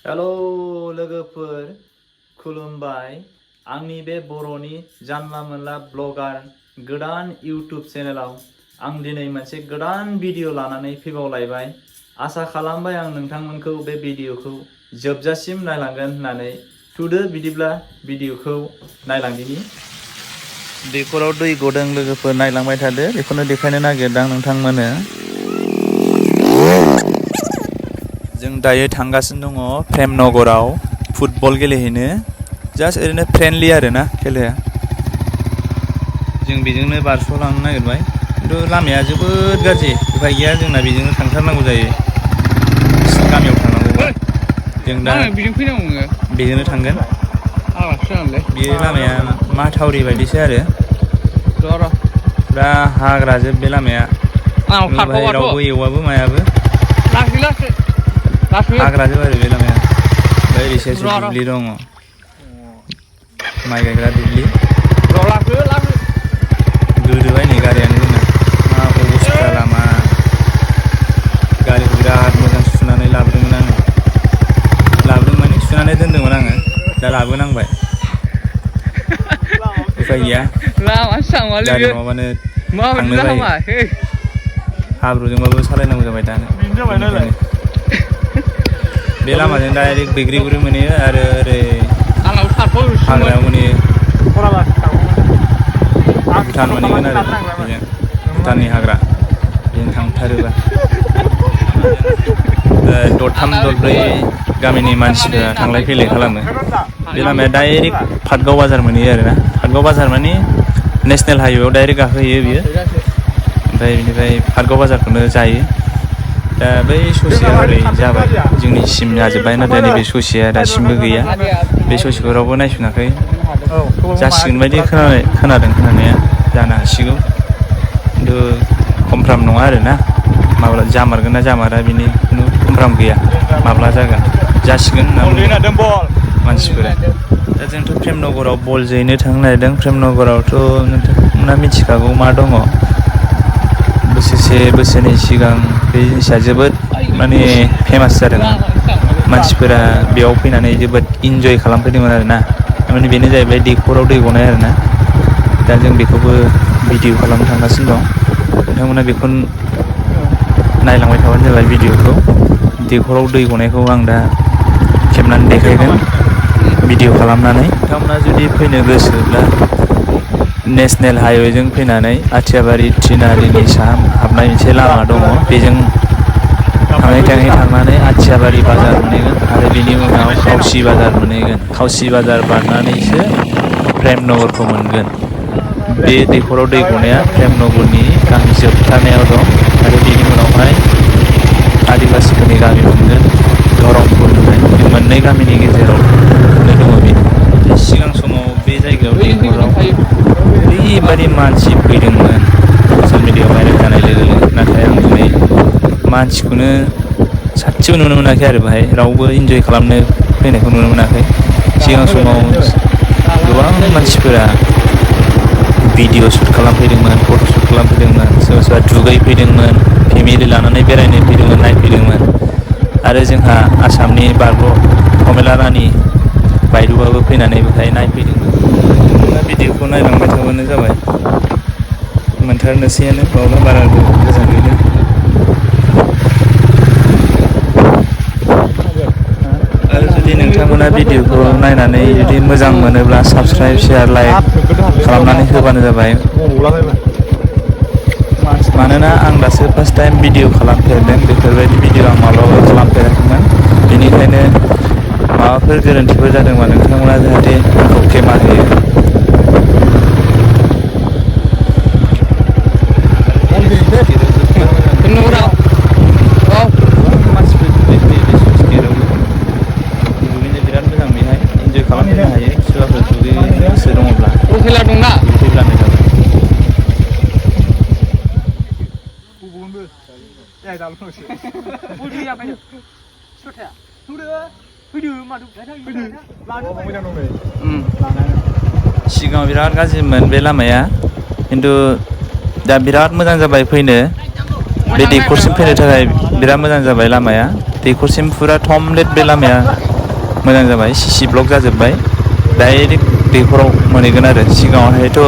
Hello लोगोफोर खुलुमबाय आंनि बे बर'नि जानला मोनला ब्लगार गोदान यूट्यूब चेनेलाव आं दिनै मोनसे गोदान भिडिअ लानानै फैबावलायबाय। आसा खालामबाय आं नोंथांमोनखौ बे भिडिअखौ जोबजासिम नायलांगोन होननानै। थुदो बिदिब्ला भिडिअखौ नायलांदिनि। दैखराव दै गदों लोगोफोर, नायलांबाय थादो। बेखौनो देखायनो नागिरदों नोंथांमोननो। जों दायो थांगासिनो दङ प्रेमनगराव फुटबल गेलेहैनो। जास्ट ओरैनो फ्रेन्डलि आरोना खेलाया। जों बेजोंनो बारस'लांनो नागिरबाय, खिन्थु लामाया जोबोद गाज्रि। उफाय गैया, जोंना बेजोंनो थांथारनांगौ जायो। गामियाव थांनांगौबा जों दा बेजोंनो थांगोन। बेयो लामाया माथावरि बायदिसो आरो फुरा हाग्राजोब बे लामाया। बेवहाय रावबो एवाबो मायाबो, हाग्राजोब आरो बे लामाया। ओमफ्राय ओरै सेर सेर दुब्लि दङ, माइ गायग्रा दुब्लि। गोदोबाय नै गारियानो जोंना। मा अबस्था लामा। गारिखौ बिराद मोजां सुनानै लाबोदोंमोन आङो। लाबोदों माने सुनानै दोनदोंमोन आङो, दा लाबोनांबाय। उफाय गैया, गारि नङाबानो थांनो बायो। हाब्रुजोंबाबो सालायनांगौ जाबाय दानो। बेनिखायनो बे लामाजों डाइरेक्ट बैग्रिगुरि मोनहैयो आरो ओरै हाग्रायाव मोनहैयो। भुटान मोनहैगोन आरो बेजों, भुटाननि हाग्रा बेजों थांथारोबा। दरथाम दरब्रै गामिनि मानसिफोरा थांलाय फैलाय खालामो। बे लामाया डाइरेक्ट पाटगाव बाजार मोनहैयो आरोना। पाटगाव बाजार माने नेसनेल हाइवेआव डाइरेक्ट गाखोहैयो बियो। ओमफ्राय बेनिफ्राय पाटगाव बाजारखौनो जायो। दा बै ससेया ओरै जाबाय, जोंनिसिम जाजोब्बाय। नाथाय नैबे ससेया दासिमबो गैया। बे ससेखौ रावबो नायसनाखै। जासिगोन बायदि खोनादों खोनानाया, जानो हासिगौ। खिन्थु कमफ्राम नङा आरोना। माब्ला जामारगोन ना जामारा बिनि खुनु कमफ्राम गैया। माब्ला जागोन, जासिगोन होनना बुंदों मानसिफोरा। दा जोंथ' प्रेमनगराव बल जोहैनो थांनो नागिरदों। प्रेमनगरावथ' नोंथांमोना मिथिखागौ मा दङ। बोसोरसे बोसोरनै सिगां बे जिनिसा जोबोद माने फेमास जादोंमोन। मानसिफोरा बेयाव फैनानै जोबोद इन्जय खालामफैदोंमोन आरोना। थारमाने बेनो जाहैबाय दैखराव दै गनाय आरोना। दा जों बेखौबो भिडिअ खालामनो थांगासिनो दं। नोंथांमोना बेखौ नायलांबाय थाबानो जाबाय भिडिअखौ। दैखराव दै गनायखौ आं दा खेबनानै देखायगोन भिडिअ खालामनानै। नोंथांमोना जुदि फैनो गोसोब्ला नेसनेल हाइवेजों फैनानै आथियाबारि थिनालिनि साहा हाबनाय मोनसे लामा दङ, बेजों थाङै थाङै थांनानै आथियाबारि बाजार मोनहैगोन आरो बिनि उनाव खावसि बाजार मोनहैगोन। खावसि बाजार बारनानैसो प्रेमनगरखौ मोनगोन। बे दैखराव दै गनाया प्रेमनगरनि गामि जोबथारनायाव दं। आरो बिनि उनावहाय आदिबासिफोरनि गामि मोनगोन, धरमफुर होननाय। बे मोननै गामिनि गेजेराव दङ बे। सिगां समाव बे जायगायाव दैखराव ओरैबादि मानसि फैदोंमोन ससियेल मिडियायाव भाइरेल जानाय लोगो लोगो। नाथाय आं दिनै मानसिखौनो सासेबो नुनो मोनाखै आरो बाहाय रावबो इन्जय खालामनो फैनायखौ नुनो मोनाखै। सिगां समाव गोबां मानसिफोरा भिडिअ शुट खालामफैदोंमोन, फट' शुट खालामफैदोंमोन, सोरबा सोरबा दुगैफैदोंमोन, फेमिलि लानानै बेरायनो फैदोंमोन, नायफैदोंमोन। आरो जोंहा आसामनि बारग' प्रमिला रानि बायद'आबो फैनानै बेहाय नायफैदोंमोन। दा भिडिअखौ नायलांबाय थाबानो जाबाय, मोनथारनोसैयानो। बावला बारा गोजान गैला। आरो जुदि नोंथांमोना भिडिअखौ नायनानै जुदि मोजां मोनोब्ला साबस्क्राइब, शेयार, लाइक खालामनानै होबानो जाबाय। मानोना आं दासो फार्स्ट टाइम भिडिअ खालामफेरदों। बेफोरबायदि भिडिअ आं माब्लाबाबो खालामफेराखैमोन। बेनिखायनो माबाफोर गोरोन्थिफोर जादोंबा नोंथांमोना जाहाथे आंखौ क्षेमा होयो। दुगैनो बिराद मोजां बेहाय, इन्जय खालामफैनो हायो। सोरबाफोर दुगैनो गोसो दङब्ला दुगैफैब्लानो जाबाय। सिगाङाव बिराद गाज्रिमोन बे लामाया, खिन्थु दा बिराद मोजां जाबाय फैनो। बे दैखरसिम फैनो थाखाय बिराद मोजां जाबाय लामाया। दैखरसिम फुरा थमब्लेट बे लामाया मोजां जाबाय, सिसि ब्लक जाजोब्बाय, डाइरेक्ट दैखराव मोनहैगोन आरो। सिगाङावहायथ'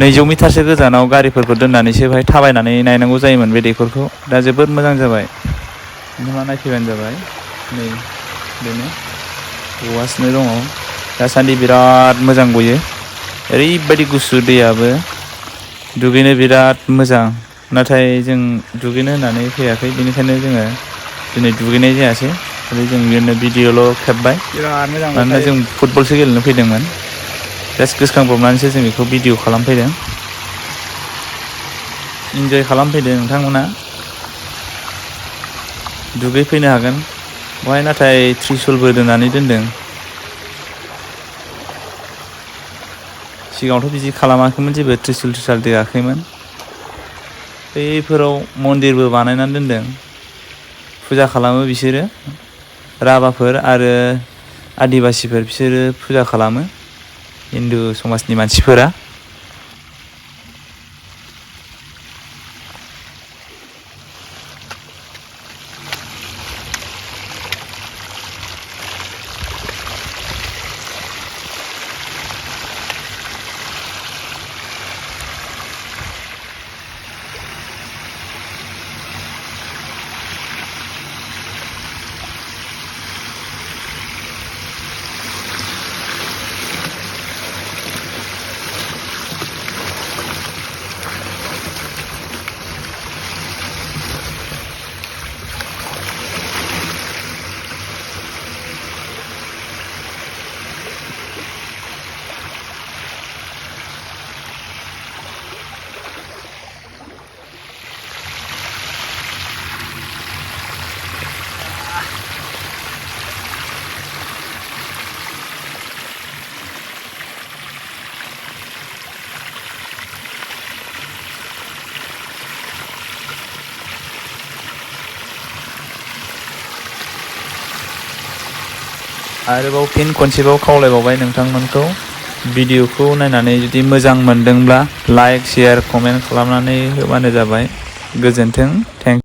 200 मिटारसो गोजानाव गारिफोरखौ दोननानैसो बेहाय थाबायनानै नायनांगौ जायोमोन बे दैखरखौ। दा जोबोद मोजां जाबाय, नोंथाङा नायफैबानो जाबाय। नै बेनो गगासिनो दङ दासान्दि, बिराद मोजां गयो, ओरैबायदि गुसु दैयाबो, दुगैनो बिराद मोजां। नाथाय जों दुगैनो होननानै फैयाखै, बेनिखायनो जोङो दिनै दुगैनाय जायासै, खालि जों बिदिनो भिडिअ'ल' खेबबाय, मानोना जों फुटबलसो गेलेनो फैदोंमोन। जास्ट गोसोखांब्रबनानैसो जों बेखौ भिडिअ' खालामफैदों। इन्जय खालामफैदो नोंथांमोना, दुगैफैनो हागोन। बेवहाय नाथाय त्रिशुलबो दोननानै दोनदों। सिगाङावथ' बिदि खालामाखैमोन, जेबो त्रिशुल दोआखैमोन। बैफोराव मन्दिरबो बानायनानै दोनदों, फुजा खालामो बिसोरो, राभाफोर आरो आदिबासिफोर, बिसोरो फुजा खालामो, हिन्दु समाजनि मानसिफोरा। आरोबाव फिन खनसेबाव खावलायबावबाय नोंथांमोनखौ, भिडिअ'खौ नायनानै जुदि मोजां मोनदोंब्ला लाइक, शेयार, कमेन्ट खालामनानै होबानो जाबाय। गोजोन्थों, थेंक